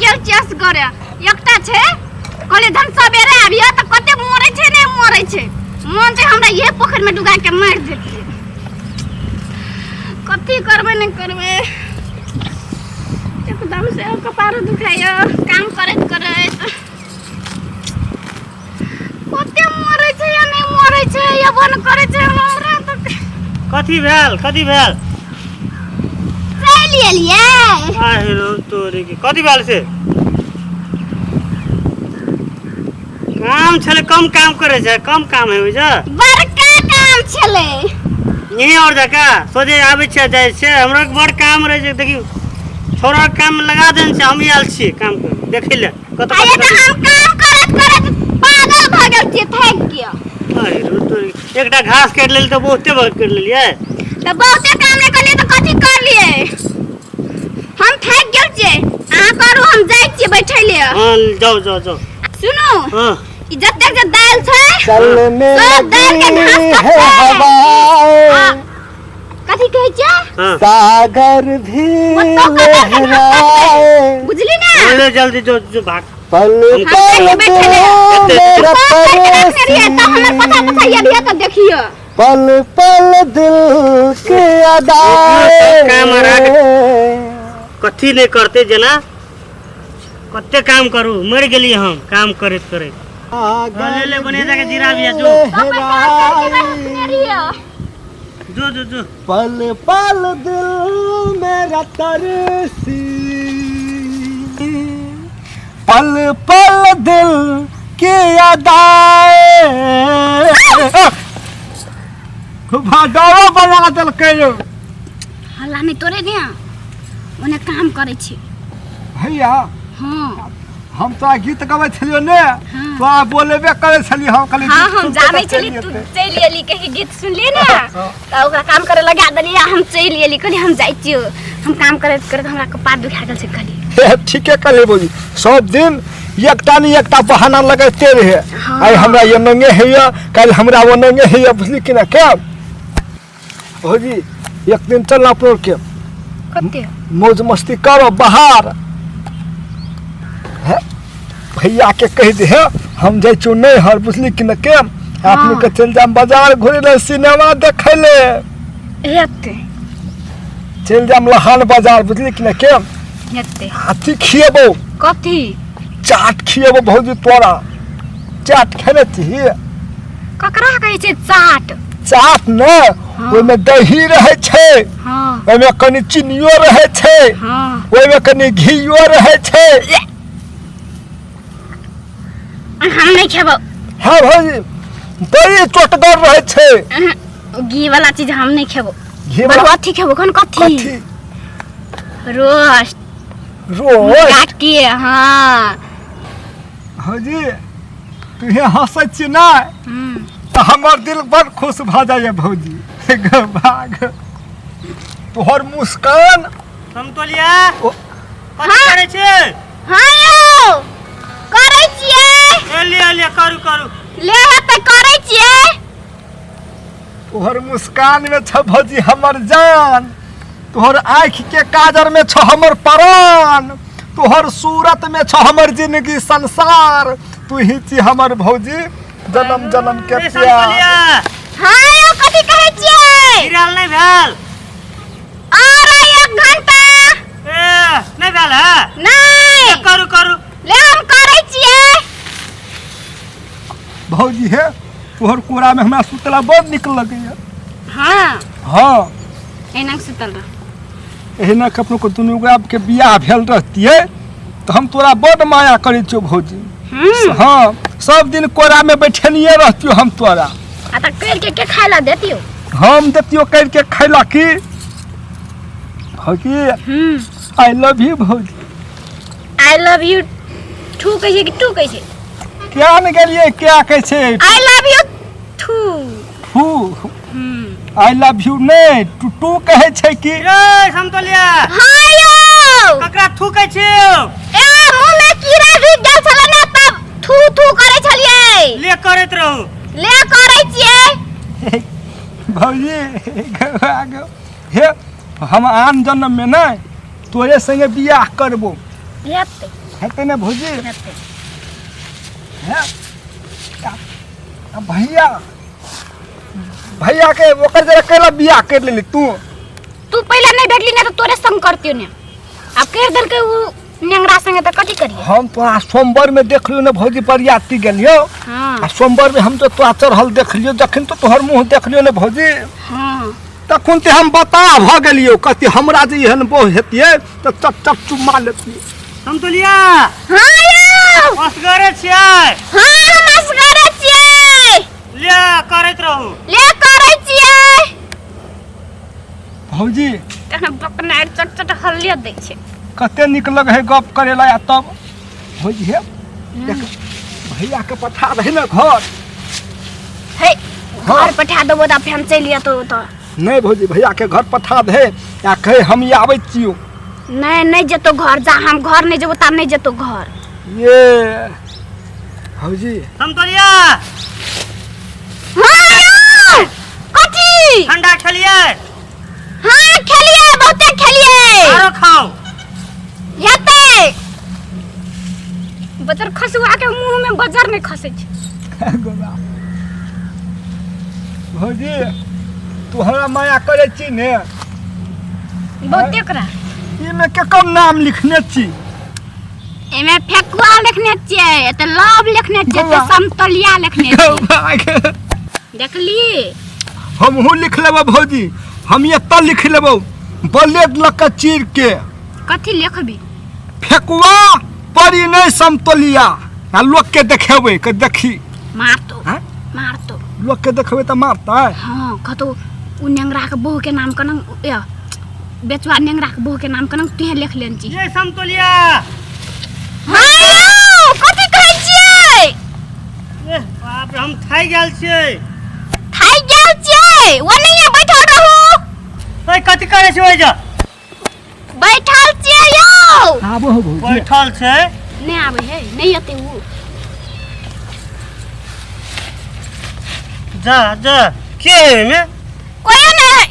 गेल छियै असगरे। एकटा छै कहलियै धन सवेरे आबियै तऽ कते मरै छै नहि मरै छै, मन छै हमरा इहे पोखरिमे डुबा के मारि देतियै। कथी करबै नहि करबै, एकदम से कपारो दुखाइया काम करैत करैत। कते मरै छै या नहि मरै छै, या बन करै छै हमरा तऽ। कथी भेल, कथी भेल? चलि एलियै। आहिरो तोरी के, कथी भेल से? काम छलै, कम काम करै छै, कम काम है बुझ। बड़का काम छलै। यहीं और जका सोझे आबै छै जाइ छै, हमरा के बड़ काम रहै छै। देखियौ छोरा के काम लगा देने छै, हम आयल छियै काम कर देखै लए। कतऽ आइए कतऽ तऽ हम काम करैत करैत पागल भऽ गेल छियै, थाकि गेल। आहिरो तोरी, एकटा घास काटि लेली तऽ बहुते बहुत करि लेलियै। तऽ बहुते काम नहि करलियै तऽ कथी करलियै? हम थाकि गेल छियै, अहाँ करू, हम जाइ छियै बैठै ले। हँ जाउ जाउ जाउ। सुनू। हँ। ई जतेक जे दालि छै चलने सब दालि के लगी घास है कटतै। हवाएं, कथी कहै छियै? हँ सागर भी ओतऽ कतऽ के घास लहराए, बुझली ने? ले जल्दी जो जो भाग। पल हम पल जाके बैठे ले। दिल मेरा साफ करके रखने रहियै तऽ हमर पता पता तरसी, अभिये तऽ देखियौ। पल पल दिल के अदाए। काम हरा कथी नहि करते, जेना कते काम करू, मरि गेलियै हम काम करैत करैत। ले ले बढ़िया जाके जीरा भी है, जो। रखने रहियै। जो जो जो। पल पल दिल मेरा तरसी, पल पल दिल के अदाए। भाडवा बना देलकै यौ। हल्ला नहि तोरे ने, ओने काम करै छी। भैया। हँ। हम तोरा गीत गबै छलियौ ने? हाँ। तोरा बोलेबे करै छलियै हम खाली। हाँ गीत हम सुनते जानै तऽ छली चलि तू एतै। चलि एली कहि गीत सुनलियै ने तऽ ओकरा काम करे लगा देलियै आ हम चलि एली। कहलियै हम जाइ छियौ, हम काम करैत करैत हमरा कपार दुखा गेल छै कहलियै। हे, ठीके कहले बौजी, सब दिन एकटा ने एकटा बहाना लगैते रहे। हाँ। आइ हमरा ये नंगे होइए, काल्हि हमरा ओ नंगे होइए, बुझली कि ना? के भौजी, एक दिन चल अपनो के कते मौज मस्ती करो बाहर। हे, भैया के कहि दे हम जाइ छियौ नैहर, बुझली कि न? के अपनो के चलि जाम बाजार घुरै ले, सिनेमा देखै ले। हेतै। चलि जाम लहान बाजार, बुझली कि न? के हेतै। अथी खिएबौ। कथी? चाट खिएबौ भौजी, तोरा चाट खेने छी? ककरा कहै छै चाट? चाट ने ओहिमे दही रहै छै। हाँ। ओहिमे कनि चीनियो रहै छै। हाँ। ओहिमे कनि घियो रहै छै। हम नहि खेबौ। हँ भौजी, बड़ी चोटगर रहै छै। अहं, घी वाला चीज हम नहि खेबौ। घी बड़ वाला अथी खेबौ कौन कथी? कथी? रोस्ट। रोस्ट। काटी। हाँ। भौजी, तुहे हँसै छी ने तऽ हमर दिल बड़ खुश भऽ जाइए भौजी। गो भाग तोहर मुस्कान। समतोलिया। ओ। कथी करै छै? हाँ यौ, करै छियै। ए लिअ लिअ, करू करू। ले हेतै, करै छियै। तोहर मुस्कान में छ भौजी हमर जान, तोहर आँखि के काजर में छ हमर प्राण, तोहर सूरत में छ हमर जिंदगी संसार। तू ही छी हमर भौजी जन्म जन्म के ए प्यार। समतोलिया। हाँ यौ, कथी कहै छियै? गिरल नहि भेल? और एक घंटा। ए नहि भेल है? नहीं। करू करू। ले, हम करै छियै। भौजी हे, तोहर कोरा में हमरा सुतला बड़ नीक लगैया। हाँ। हाँ। एना के सुतल रह। एहिना कखनो के दुनू गोरा के बियाह भेल रहतियै तऽ हम तोरा बड माया करै छियौ भौजी। हाँ, सब दिन कोरा में बैठेनिये रहतियौ हम तोरा। आ तऽ कर के के खाय ला देतियौ? हम देतियौ कर के खैला की भौजी। I love you भौजी। I love you ठू कहै छै कि टू कहै छै? क्या ने गेलियै, क्या कहै छै? I love you थू। फू। I love you नहि, टू टू कहै छै की। रे समतोलिया। हाँ यौ। ककरा थूकै छियौ? ए मुंह में कीड़ा ढुकि गेल छलै ने तब थू थू करै छलियै। ले करैत रहू। ले, करै छियै। भौजी हे, हम आन जन्म में नहि तोरे संगे बियाह करबो। हेतै। हेतै ने भौजी? हेतै। हैं? आ भैया, भैया के ओकर जरा कैला बियाह कर लेली तू? तू पहिले नहीं भेटली ने तो तोरे संग करतियो ने, आब कर देलकै उ नेंगरा संगे तऽ कथी करिए? हम तोरा सोमवार में देखलियो ने भौजी, बरियाती गेलियो। हाँ। आ सोमवार में हम तो तोरा चढ़ल देखलियो, जखन तो तोहर मुंह देखलियो ने भौजी, हाँ, तखन ते हम बता भ गेलियो, कथी हमरा जे एहन बोह हेतियै तऽ चट चट चुम्मा लेतियै। समतुलिया। हाँ यौ। असगरे छियै? हाँ, हम असगरे छियै। ले करैत रहू। ले करै छियै। भौजी। तहन बकनार चट चट हल्ले दै छै। कते नीक लगे है गप करे ला। तब भौजी हे, देख, भैया के पठा दे ने घर। हे, घर पठा देबो तऽ फेर चलि एतौ तऽ। नहीं भौजी, भैया के घर पठा दे या कहे हम आबै छियो। नहीं, नहीं जेतो घर, जा हम घर नहीं जेबो ता नहीं जेतो घर। ये भौजी। समतुलिया। हाँ यौ, कथी? ठंडा खेलियै? हाँ खेलिए, बहुते खेलिए। आरो खाओ। हेतै। बजर खसुआ के मुंह में बजर नहीं खसै छै। गोबा। भौजी, तू हमरा माया करे छी ने? बहुते करा। ई में केकर नाम लिखने छी? एमे फेकुआ लिखने छियै, एते लव लिखने छियै, एते बौआ। समतलिया लिखने छियै। गौबा के। देखली? हमहूँ लिख लेबो भौजी, हम एतऽ लिख लेबो ब्लेड लऽ कऽ चीर के। कथी लिखबी? फेकुआ परी नहि समतोलिया, आ लोक के देखेबै के देखी। मारतो। हैं? मारतो। लोक के देखेबै तऽ मारतै। हाँ, कतौ उ नेंगरा के बहू के नाम कनंग, ए बेचुआ नेंगरा के बहू के नाम कनंग तुहे लिख लेन छी। ये समतोलिया। हाँ यौ, कथी कहै छियै? ए बाप रे, हम थाकि गेल छियै। थाकि गेल छियै? ओ नहीं बैठल रहू। ओए कथी करै छी ओइ जा? बैठल छियै यौ। आबो हो भौजी। बैठल छै। नहि आबै है, नहि एतै उ। जा जा, के है एहिमे? कोई नहि,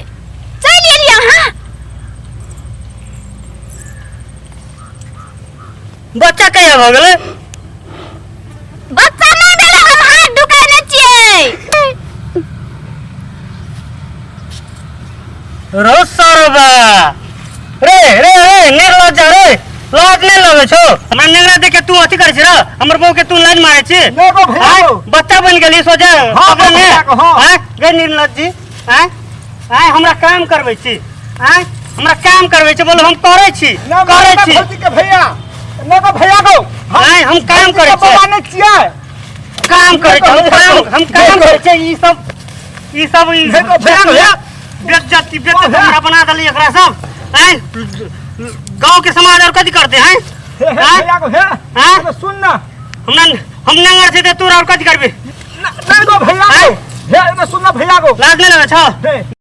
चलि एलियै अहाँ। बच्चा कहिया भऽ गेलै? बच्चा नहि भेलै, हम हाथ ढुकेने छियै। रो सरबा रे रे रे, निर्लज्ज रे, लाज नहि लगै छौ? हमरा नेंगरा देख के तू अथी करै छी रे? हमर बहू के तू लाइन मारै छी? नहि गो भैया आँय? गो। बच्चा बनि गेली सोझे। हाँ, पकड़ ने। भैया गो, हाँ। आँय, गे निर्लज्ज जी, आँय आँय, हमरा काम करबै छी? आँय, हमरा काम करबै छी? बोलो, हम करै छी। नहि करै गो, छी। भौजी के भैया नहि गो, भैया गो। आँय, हम काम करै छी। बाबा नहि छियै। काम करै छी हम, काम, हम काम करै छी। ई सब ई सब ई नहि गो, भैया गो, भैया। बेइज्जती बेइज्जती हमरा बना देली एकरा सब। आँय, गाँव के समाज और कथी करते हैं? हे हे। आँय? भैया गो, हे। आँय? अरे सुन ना। हमरा हम नंगर छै तऽ तोरा और कथी करबी? नहि गो भैया गो, आँय? हे, एने सुन ना भैया गो। लाज नहि लगै छौ? हे।